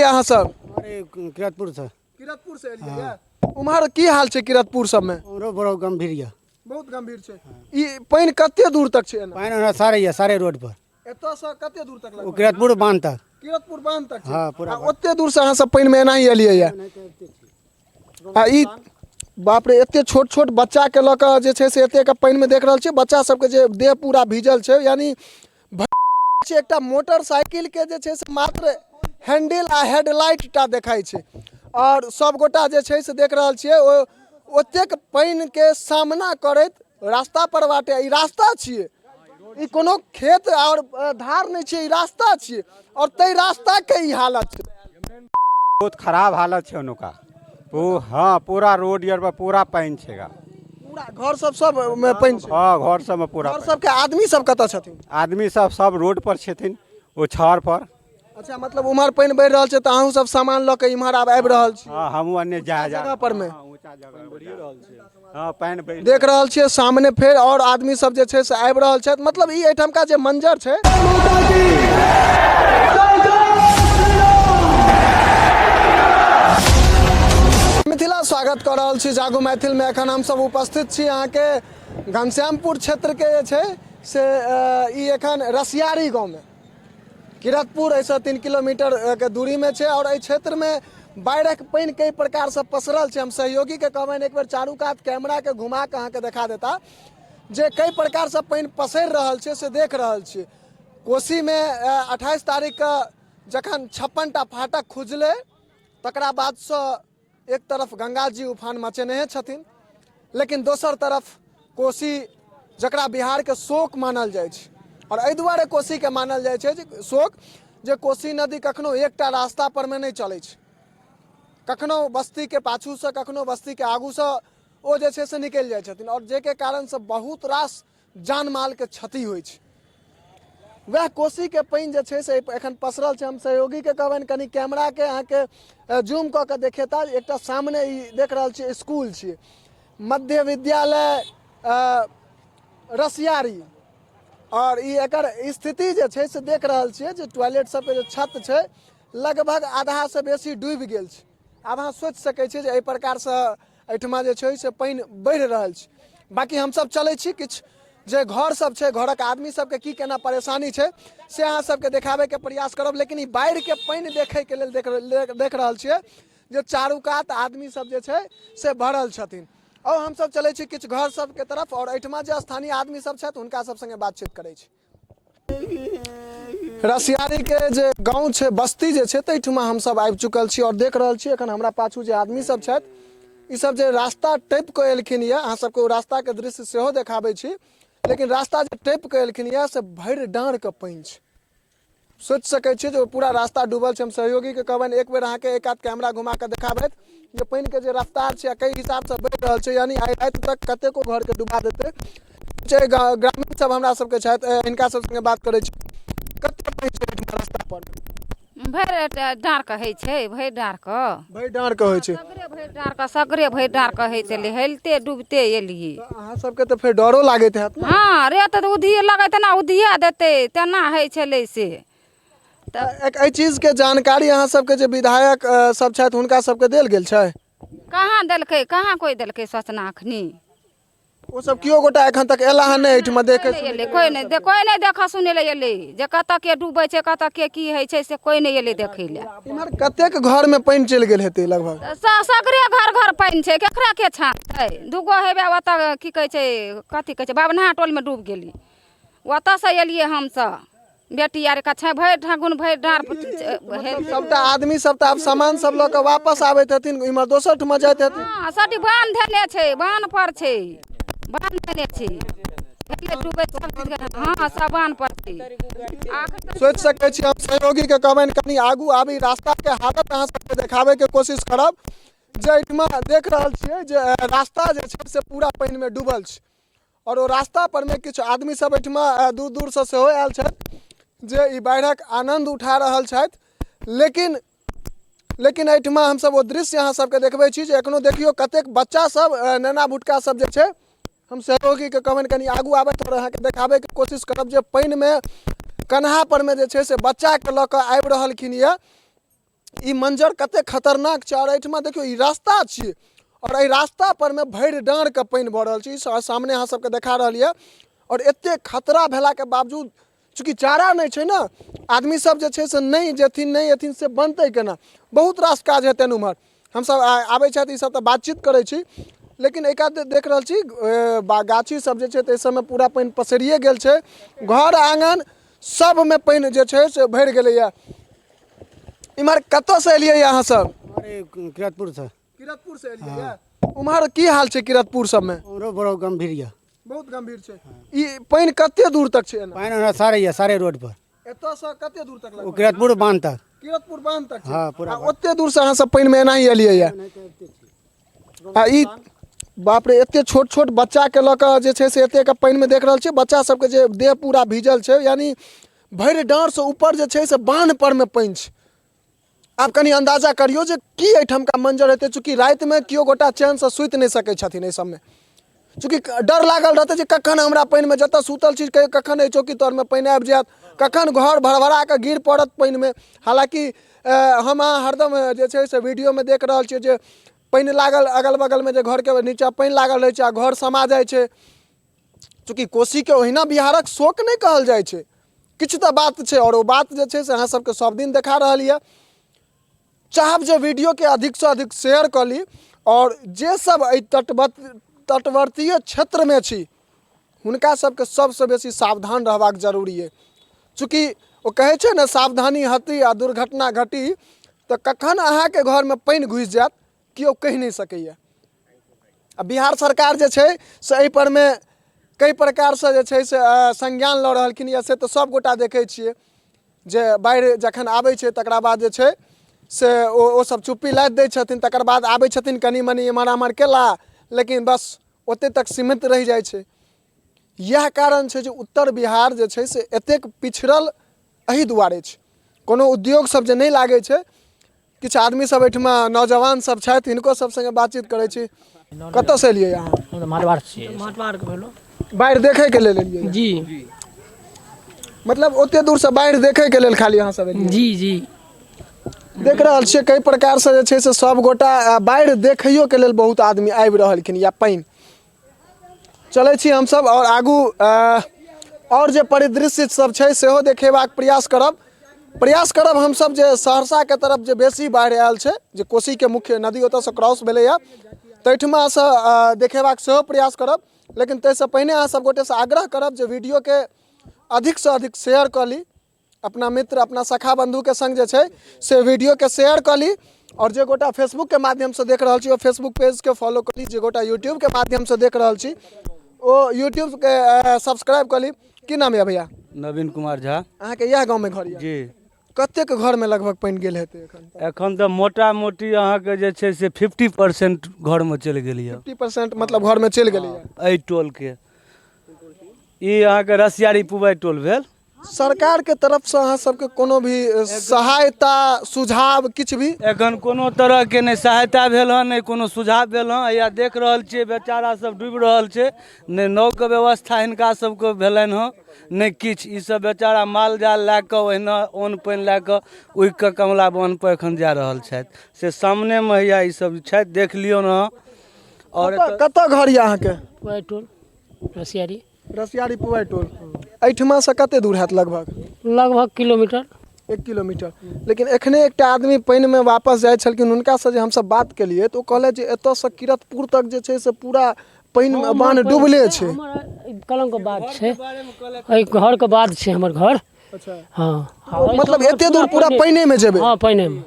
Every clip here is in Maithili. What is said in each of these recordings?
अहाँ सब? अरे किरतपुर से। किरतपुर से एलियै यऽ। उम्हर की हाल छै किरतपुर सबमे? उम्हरो बड़ा गंभीर यऽ। बहुत गंभीर छै। ई पानि कते दूर तक छै एना? पानि ओना सारे यऽ, सारे रोड पर। एतऽ से कते दूर तक ओ लगभग? किरतपुर बांध तक। किरतपुर बांध तक छै। हाँ, पूरा। आ ओते दूर से अहाँ सब पानि मे एनाही एलियै यऽ? आ ई बाप रे, एते छोट छोट बच्चा के लऽ कऽ जे छै से एतेक पानि मे देख रहल छियै, बच्चा सबके जे देह पूरा भीजल छै, यानी छै एकटा मोटरसाइकिल के जे छै से मात्र हैंडल आ हेडलाइट टा देखाइ छै। आओर सब गोटा जे छै से देख रहल छियै ओ ओतेक पानि के सामना करैत रास्ता पर बाटे। ई रास्ता छियै, ई कोनो खेत आओर धार नहि छियै, ई रास्ता छियै आओर ताहि रास्ता के ई हालत छै। बहुत खराब हालत छै ओनुका। ओ हाँ, पूरा रोड आर पर पूरा पानि छै गा। पूरा घर सब सब मे पानि छै? हाँ, घर सब में पूरा। घर सबके आदमी सब कतऽ छथिन? आदमी सब सब रोड पर छथिन, ओ छड़ पर। अच्छा, मतलब उम्हर पानि बढ़ि रहल छै तऽ अहूँ सब सामान लऽ कऽ इम्हर आब आबि रहल छी? हाँ, हमहूँ अन्ने जा जा जगह पर मे। हाँ, ऊँचा जगह बढ़िए रहल छै। हाँ, पानि बढ़ि। देख रहल छियै सामने फेर आओर आदमी सब जे छै से आबि रहल छथि। मतलब ई एहिठामका जे मंजर छै। मिथिला स्वागत कऽ रहल छी जागू मैथिल में। एखन हमसब उपस्थित छी अहाँके घनश्यामपुर क्षेत्र के जे छै से ई एखन रसियारी गाँव में, किरतपुर एहिसँ 3 किलोमीटर के दूरीमे छै आओर एहि क्षेत्रमे बाढ़िक पानि कई प्रकारसँ पसरल छै। हम सहयोगीके कहबनि एक बेर चारू कात कैमराके घुमा कऽ अहाँके देखा देता जे कई प्रकारसँ पानि पसरि रहल छै, से देख रहल छी। कोसीमे 28 तारीखके जखन 56टा फाटक खुजलै तकरा बादसँ एक तरफ गंगा जी उफान मचेने छथिन, लेकिन दोसर तरफ कोसी, जकरा बिहारके शोक मानल जाइ छै, आओर एहि दुआरे कोसीके मानल जाइ छै जे शोक, जे कोसी नदी कखनो एकटा रास्ता परमे नहि चलै छै, कखनो बस्तीके पाछूसँ, कखनो बस्तीके आगूसँ ओ जे छै से निकलि जाइ छथिन आओर जाहिके कारणसँ बहुत रास जान मालके क्षति होइ छै। वएह कोसीके पानि जे छै से एखन पसरल छै। हम सहयोगीके कहबनि कनि कैमराके अहाँके जूम कऽ के देखेता। एकटा सामने ई देख रहल छियै स्कूल छियै, मध्य विद्यालय रसियारी, आओर ई एकर स्थिति जे छै से देख रहल छियै जे टॉयलेट सबके जे छत छै लगभग आधासँ बेसी डूबि गेल छै। आब अहाँ सोचि सकै छियै जे एहि प्रकारसँ एहिठमा जे छै से पानि बढ़ि रहल छै। बाँकी हमसब चलै छी, किछु जे घर सब छै, घरक आदमी सबके की केना परेशानी छै से अहाँ सबके देखाबैके प्रयास करब। लेकिन ई बाढ़िके पानि देखैके लेल देख रहल छियै जे चारू कात आदमी सब जे छै से भरल छथिन। आओर हमसब चलै छी किछु घर सबके तरफ आओर एहिठमा जे स्थानीय आदमी सब छथि हुनका सब संगे बातचीत करै छी। रसियारी के जे गाँव छै, बस्ती जे छै, ताहिठमा हमसब आबि चुकल छी आओर देख रहल छी एखन हमरा पाछू जे आदमी सब छथि ई सब जे रास्ता टपि कऽ एलखिन यऽ, अहाँ सबके ओ रास्ताके दृश्य सेहो देखाबै छी, लेकिन रास्ता जे टपि कऽ एलखिन यऽ से भरि डाँड़के पानि छै। सोचि सकै छियै जे ओ पूरा रास्ता डूबल छै। हम सहयोगीके कहबनि एक बेर अहाँके एक कात कैमरा घुमा कऽ देखाबथि जे पानिके जे रफ्तार छै आ कई हिसाबसँ बढ़ि रहल छै, यानी आइ राति तक कतेको घरके डुबा देतै। छै ग्रामीण सब हमरा सबके छथि, हिनका सब संगे बात करै छी। कते पानि छै एहिठमा रास्ता पर? भरि डाँर के होइ छै, भरि डाँर के। भरि डाँर के होइ छै। सगरे भरि डाँर के, सगरे भरि डाँर के होइ छलै, हेलते डूबते एलियै। तऽ अहाँ सबके तऽ फेर डरो लागैत हैत ने? हँ रे, तऽ उधिये लगै तेना उधिया देतै तेना होइ छलै से। तऽ एहि चीजके जानकारी अहाँ सबके जे विधायक सब छथि हुनका सबके देल गेल छै? कहाँ देलकै, कहाँ कोइ देलकै सूचना अखनी। ओ सब केओ गोटा एखन तक एला हन नहि एहिठमा देखै? नहि एलै कोइ, नहि कोइ, नहि देखऽ सुनै लए एलै जे कतऽ के डूबै छै, कतऽ के की होइ छै, से कोइ नहि एलै देखै लए। इम्हर कतेक घरमे पानि चलि गेल हेतै लगभग? सगरे घर घर पानि छै, केकरा के छानतै? दूगो हेबे ओतऽ की कहै छै, कथी कहै छै, बाबनहा टोलमे डूबि गेली, ओतऽसँ एलियै हमसब बेटी आर के छै, भरि ठाकुन भरि डाँर। सबटा आदमी सब तऽ आब सामान सब लऽ कऽ वापस आबैत हेथिन, इम्हर दोसर ठमा जाइत हेथिन? हँ, सबटी बान्ह धेने छै, बान्ह पर छै, बान्ह धेने छै, डूबै सब चीजके। हँ, सब बान्ह पर छै। सोचि सकै छी। हम सहयोगीके कहबनि कनि आगू आबी, रास्ताके हालत अहाँ सबके देखाबैके कोशिश करब जे एहिठमा देख रहल छियै जे रास्ता जे छै से पूरा पानिमे डूबल छै आओर ओ रास्ता परमे किछु आदमी सब एहिठमा दूर दूरसँ सेहो आयल छथि जे ई बाढ़िक आनन्द उठा रहल छथि। लेकिन एहिठमा हमसब ओ दृश्य अहाँ सबके देखबै छी जे एखनो देखियौ कतेक बच्चा सब, नेना भुटका सब जे छै। हम सहयोगीके कहबनि कनि आगू आबथि आओर अहाँके देखाबैके कोशिश करब जे पानिमे कन्हा परमे जे छै से बच्चाके लऽ कऽ आबि रहलखिन यऽ। ई मंजर कते खतरनाक छै। आओर एहिठमा देखियौ, ई रास्ता छियै आओर एहि रास्ता पर मे भरि डाँड़के पानि भऽ रहल छै। ई सामने अहाँ सबके देखा रहल यऽ। आओर एते खतरा भेलाके बावजूद चूँकि चारा नहि छै ने, आदमी सब जे छै से नहि जेथिन नहि एथिन से बनतै केना? बहुत रास काज हेतनि। उम्हर हमसब आबै छथि ई सब तऽ बातचीत करै छी, लेकिन एहि कात देख रहल छी गाछी सब जे छै ताहि सबमे पूरा पानि पसरिए गेल छै। घर आङ्गन सबमे पानि जे छै से भरि गेलैए। इम्हर कतऽसँ एलियै अहाँ सब? अरे, किरतपुरसँ। किरतपुरसँ एलियै। उम्हर की हाल छै किरतपुर सबमे? उम्हरो बड़ा गंभीर यऽ। बहुत गंभीर छै। ई पानि कते दूर तक छै एना? पानि ओना सारे यऽ, सारे रोड पर। एतऽसँ कते दूर तक? ओ किरतपुर बांध तक। किरतपुर बांध तक छै? हँ, पूरा। आ ओते दूर से अहाँ सब पानिमे एनाही एलियै यऽ? आ ई बाप रे, एते छोट छोट बच्चाके लऽ कऽ जे छै से एतेक पानिमे देख रहल छियै, बच्चा सबके जे देह पूरा भीजल छै, यानी भरि डाँड़सँ ऊपर जे छै से बान्ह परमे पानि छै। आब कनि अन्दाजा करियौ जे की एहिठामका मंजर हेतै। चूँकि रातिमे केओ गोटा चैनसँ सुति नहि सकै छथिन एहि सबमे, चूँकि डर लागल रहतै जे कखन हमरा पानिमे, जतऽ सुतल छी, कखन एहि चौकी तरमे पानि आबि जायत, कखन घर भरभरा कऽ गिर पड़त पानिमे। हालाँकि हम अहाँ हरदम जे छै से वीडियोमे देख रहल छियै जे पानि लागल अगल बगलमे, जे घरके नीचाँ पानि लागल रहै छै आ घर समा जाइ छै। चूँकि कोसीके ओहिना बिहारक शोक नहि कहल जाइ छै, किछु तऽ बात छै आओर ओ बात जे छै से अहाँ सबके सब दिन देखा रहल यऽ। चाहब जे वीडियोके अधिकसँ अधिक शेयर कऽ ली आओर जे सब एहि तटवर्तीय क्षेत्रमे छी हुनका सबके सबसँ बेसी सावधान रहबाक जरूरी अइ। चूँकि ओ कहै छै ने, सावधानी हटी आ दुर्घटना घटी, तऽ कखन अहाँके घरमे पानि घुसि जायत केओ कहि नहि सकैए। आ बिहार सरकार जे छै से एहि परमे कई प्रकारसँ जे छै से संज्ञान लऽ रहलखिन यऽ, से तऽ सब गोटा देखै छियै जे बाढ़ि जखन आबै छै तकरा बाद जे छै से ओ सब चुप्पी लादि दै छथिन। तकर बाद आबै छथिन, कनि मनि एम्हर आम्हर केला, लेकिन बस ओते तक सीमित रहि जाइ छै। इएह कारण छै जे उत्तर बिहार जे छै से एतेक पिछड़ल एहि दुआरे छै, कोनो उद्योग सब जे नहि लागै छै। किछु आदमी सब एहिठमा नौजवान सब छथि, हिनको सब संगे बातचीत करै छी। कतऽसँ एलियै अहाँ? हम तऽ मारवाड़ छियै। माटवारके भेलो। बाढ़ि देखैके लेल एलियै? जी। मतलब ओते दूरसँ बाढ़ि देखैके लेल खाली अहाँ सब एलियै? जी जी। देख रहल छियै कई प्रकारसँ जे छै से सब गोटा बाढ़ि देखैयोके लेल बहुत आदमी आबि रहलखिन या पानि। चलै छी हमसब आओर आगू आओर जे परिदृश्य सब छै सेहो देखेबाक प्रयास करब। हमसब जे सहरसाके तरफ जे बेसी बाढ़ि आयल छै, जे कोसीके मुख्य नदी ओतऽसँ क्रॉस भेलैए, ताहिठमासँ देखेबाक सेहो प्रयास करब। लेकिन ताहिसँ पहिने अहाँ सब गोटेसँ आग्रह करब जे वीडियोके अधिकसँ अधिक शेयर कऽ ली, अपना मित्र अपना सखा बन्धुके सङ्ग जे छै से वीडियोके शेयर कऽ ली आओर जे गोटा फेसबुकके माध्यमसँ देख रहल छी ओ फेसबुक पेजके फॉलो कऽ ली, जे गोटा यूट्यूबके माध्यमसँ देख रहल छी ओ यूट्यूबके सब्सक्राइब कऽ ली। की नाम यऽ भैया? नवीन कुमार झा। अहाँके इएह गाँवमे घर यऽ? जी। कतेक घरमे लगभग पानि गेल हेतै एखन? एखन तऽ मोटा मोटी अहाँके जे छै से 50% घरमे चलि गेल यऽ। 50% मतलब घरमे चलि गेलैए। एहि टोलके ई अहाँके रसियारी पुबाइ टोल भेल। सरकारके तरफसँ अहाँ सबके कोनो भी सहायता, सुझाव किछु भी? एखन कोनो तरहके नहि सहायता भेल हँ, नहि कोनो सुझाव भेल हँ। हैया देख रहल छियै, बेचारा सब डूबि रहल छै। नहि नावके व्यवस्था हिनका सबके भेलनि हँ, नहि किछु। ई सब बेचारा माल जाल लए कऽ ओहिना अन्न पानि लए कऽ उगि कऽ कमला बान्ह पर एखन जा रहल छथि। से सामनेमे हैया ई सब छथि, देख लियौन अहाँ। आओर कतऽ घर यऽ अहाँके? पुआइ टोल, रसियारी। रसियारी पुआइ टोल एहिठमासँ कते दूर हैत लगभग? लगभग किलोमीटर। 1 किलोमीटर। लेकिन एखने एकटा आदमी पानिमे वापस जाइ छलखिन, हुनकासँ जे हमसब बात केलियै तऽ ओ कहलथि जे एतऽसँ किरतपुर तक जे छै से पूरा पानि बान्ह डूबले छै। हमर कलमके बाद छै, एहि घरके बाद छै हमर घर। अच्छा। हँ। मतलब एते दूर पूरा पानिमे जेबै? हँ, पानिमे,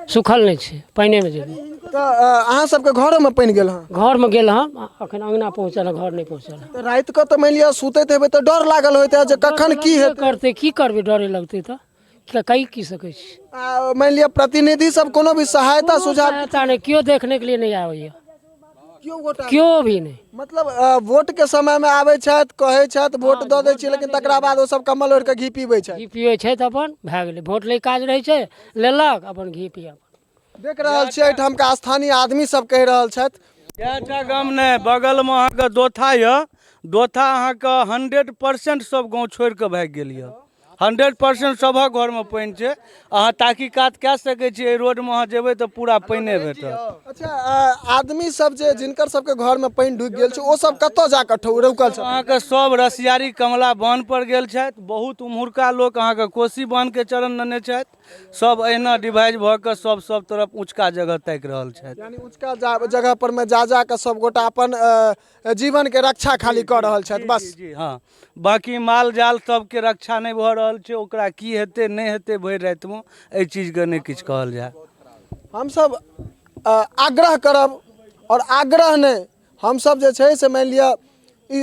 सुखल नहि छै, पानिमे जेबै। तऽ अहाँ सबके घरोमे पानि गेल हँ? घरमे गेल हँ, अखन अङ्गना पहुँचल हँ, घर नहि पहुँचल हँ। तऽ राति कऽ तऽ मानि लिअ सुतैत हेबै तऽ डर लागल होइत हैत जे कखन की हेतै? करतै की करबै, डरे लगतै तऽ कहि की सकै छी। आ मानि लिअ प्रतिनिधि सब कोनो भी सहायता सुझाव? सहायता नहि, केओ देखने के लिए नहि आबैया। केओ गोटा? केओ भी नहि। मतलब वोट के समय मे आबै छथि, कहै छथि, वोट दऽ दै छियै, लेकिन तकरा बाद ओ सब कम्बल ओढ़ि कऽ घी पीबै छथि। घी पिबै छथि, अपन भए गेलै। वोट लै काज रहै छै, लेलक अपन घी पियब। देख रहल छियै एहिठामका स्थानीय आदमी सब कहि रहल छथि। इएहटा गाम नहि, बगलमे अहाँके दोथा यऽ। दोथा अहाँके 100% सब गाँव छोड़ि कऽ भागि गेल यऽ। 100% सभक घरमे पानि छै। अहाँ ताकीकात कए सकै छी, एहि रोडमे अहाँ जेबै तऽ पूरा पानिए भेटत। अच्छा, आदमी सब जे जिनकर सबके घरमे पानि ढुकि गेल छै, ओ सब कतऽ जाकऽ रुकल छथिन? अहाँके सब रसियारी कमला बान्ह पर गेल छथि। बहुत उम्हुरका लोक अहाँके कोसी बान्हके चरण नेने छथि। सब एहिना डिवाइड भऽ कऽ सब सब तरफ ऊँचका जगह ताकि रहल छथि। यानी ऊँचका जगह पर मे जा जा कऽ सब गोटा अपन जीवन के रक्षा खाली कऽ रहल छथि बस। जी हँ, बाँकी माल जाल सबके रक्षा नहि भऽ रहल छै। ओकरा की हेतै नहि हेतै भरि रातिमे, एहि चीजके नहि किछु कहल जाय। हमसब आग्रह करब, आओर आग्रह नहि, हमसब जे छै से मानि लिअ ई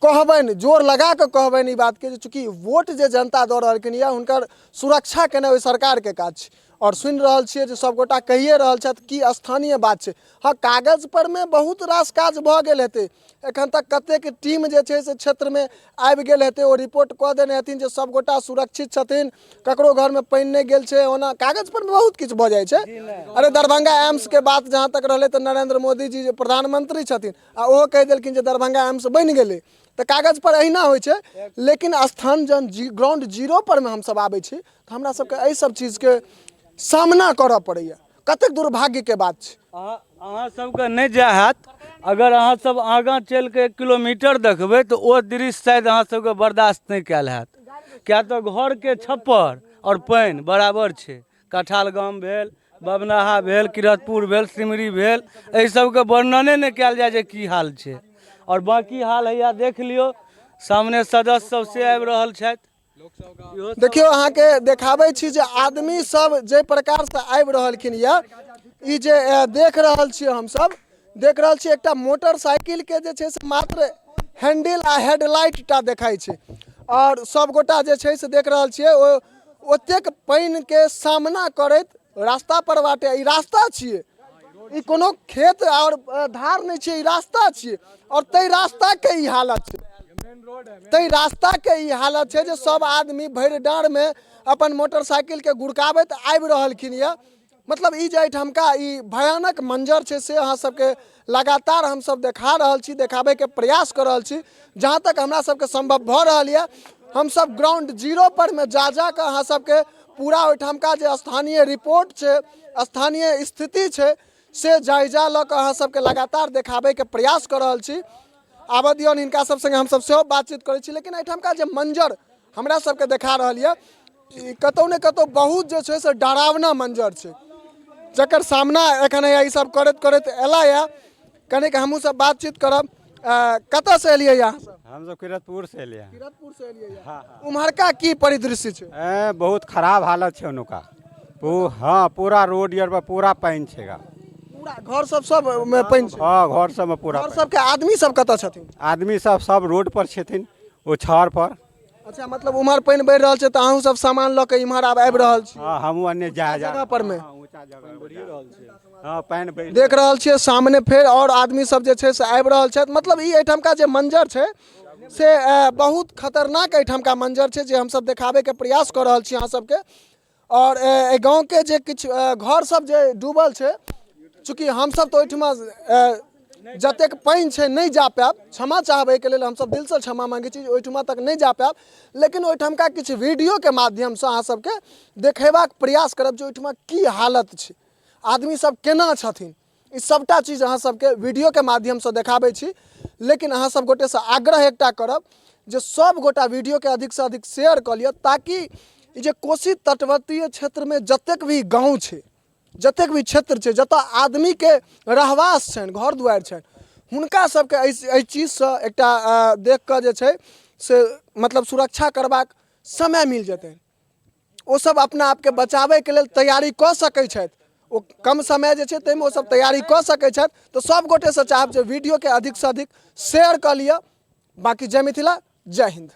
कहबनि, जोर लगा कऽ कहबनि ई बातके जे चूँकि वोट जे जनता दऽ रहलखिन यऽ, हुनकर सुरक्षा केनाइ ओहि सरकारके काज छै। आओर सुनि रहल छियै जे सभगोटा कहिए रहल छथि कि स्थानीय बात छै। हँ, कागज परमे बहुत रास काज भऽ गेल हेतै, एखन तक कतेक टीम जे छै से क्षेत्रमे आबि गेल हेतै, ओ रिपोर्ट कऽ देने हेथिन जे सभगोटा सुरक्षित छथिन, ककरो घरमे पानि नहि गेल छै। ओना कागज पर बहुत किछु भऽ जाइ छै। अरे, दरभंगा एम्सके बात जहाँ तक रहलै तऽ नरेंद्र मोदी जी जे प्रधानमंत्री छथिन आ ओहो कहि देलखिन जे दरभंगा एम्स बनि गेलै, तऽ कागज पर अहिना होइ छै। लेकिन स्थान जहन जी ग्राउंड जीरो परमे हमसभ आबै छी तऽ हमरा सबके एहि सब चीजके सामना करऽ पड़ैया। कतेक दुर्भाग्यके बात छै। अहाँ सबके नहि जाय हैत। अगर अहाँ सब आगाँ चलि कऽ 1 किलोमीटर देखबै तऽ ओ दृश्य शायद अहाँ सबके बर्दाश्त नहि कयल हैत, किया तऽ घरके छप्पर आओर पानि बराबर छै। कठाल गाम भेल, बबनाहा भेल, किरतपुर भेल, सिमरी भेल, एहि सबके वर्णने नहि कयल जाय जे की हाल छै। आओर बाँकी हाल हैया देख लियौ, सामने सदस्य सब से आबि रहल छथि। देखियौ, अहाँके देखाबै छी जे आदमी सब जाहि प्रकारसँ आबि रहलखिन यऽ। ई जे देख रहल छियै, हमसब देख रहल छियै एकटा मोटरसाइकिलके जे छै से मात्र हैंडल आ हेडलाइट टा देखाइ छै। आओर सबगोटा जे छै से देख रहल छियै, ओ ओतेक पानिके सामना करैत रास्ता पर बाटे। ई रास्ता छियै, ई कोनो खेत आओर धार नहि छियै, ई रास्ता छियै। आओर ताहि रास्ताके ई हालत छै, ताहि रास्ताके ई हालत छै जे सब आदमी भरि डाँड़मे अपन मोटरसाइकिलके गुड़काबैत आबि रहलखिन यऽ। मतलब ई जे एहिठामका ई भयानक मंजर छै से अहाँ सबके लगातार हमसब देखा रहल छी, देखाबैके प्रयास कऽ रहल छी जहाँ तक हमरा सबके सम्भव भऽ रहल यऽ। हमसब ग्राउंड जीरो पर मे जा जा कऽ अहाँ सबके पूरा ओहिठामका जे स्थानीय रिपोर्ट छै, स्थानीय स्थिति छै, से जायजा लऽ कऽ अहाँ सबके लगातार देखाबैके प्रयास कऽ रहल छी। आबऽ दियौन, हिनका सब संगे हमसब सेहो बातचीत करै छी। लेकिन एहिठामका जे मंजर हमरा सबके देखा रहल यऽ, ई कतहु ने कतहु बहुत जे छै से डरावना मंजर छै, जकर सामना एखन हैया ई सब करैत करैत एला यऽ। कनिक हमहूँ सब बातचीत करब। कतऽसँ एलियै यऽ अहाँ सब? हमसब किरतपुर से एलियै। किरतपुर से एलियै यऽ। उम्हरका की परिदृश्य छै? बहुत खराब हालत छै ओनुका। हँ, पूरा रोड आर पर पूरा पानि छै गा। पूरा घर सब सब मे पानि छै? हँ, घर सबमे पूरा। घर सबके आदमी सब कतऽ छथिन? आदमी सब सब रोड पर छथिन, ओ छड़ पर। अच्छा, मतलब उम्हर पानि बढ़ि रहल छै तऽ अहूँ सब सामान लऽ कऽ इम्हर आब आबि रहल छी? हँ, हमहूँ अन्ने जा जा जगह पर मे। ऊँचा जगह बढ़ि रहल छै। हँ, पानि बढ़ि देख रहल छियै, सामने फेर आओर आदमी सब जे छै से आबि रहल छथि। मतलब ई एहिठामका जे मंजर छै से बहुत खतरनाक एहिठामका मंजर छै, जे हमसब देखाबैके प्रयास कऽ रहल छी अहाँ सबके। आओर एहि गाँवके जे किछु घर सब जे डूबल छै, चूँकि हमसब तऽ ओहिठमा जतेक पानि छै नहि जा पायब, क्षमा चाहब एहिके लेल, हमसब दिलसँ क्षमा माँगै छी जे ओहिठमा तक नहि जा पायब। लेकिन ओहिठमका किछु वीडियोके माध्यमसँ अहाँ सबके देखेबाक प्रयास करब जे ओहिठमा की हालत छै, आदमी सब केना छथिन, ई सबटा चीज अहाँ सबके वीडियोके माध्यमसँ देखाबै छी। लेकिन अहाँ सब गोटेसँ आग्रह एकटा करब जे सब गोटा वीडियोके अधिकसँ अधिक शेयर कऽ लिअ, ताकि ई जे कोसी तटवर्तीय क्षेत्रमे जतेक भी गाँव छै, जतेक भी क्षेत्र छै, जतऽ आदमीके रहवास छनि, घर दुआरि छनि, हुनका सबके एहि चीजसँ एकटा देख कऽ जे छै से मतलब सुरक्षा करबाक समय मिल जेतनि। ओ सब अपना आपके बचाबैके लेल तैयारी कऽ सकै छथि। ओ कम समय जे छै ताहिमे ओ सब तैयारी कऽ सकै छथि। तऽ सब गोटेसँ चाहब जे वीडियोके अधिकसँ अधिक शेयर कऽ लिअ। बाँकी जय मिथिला, जय हिन्द।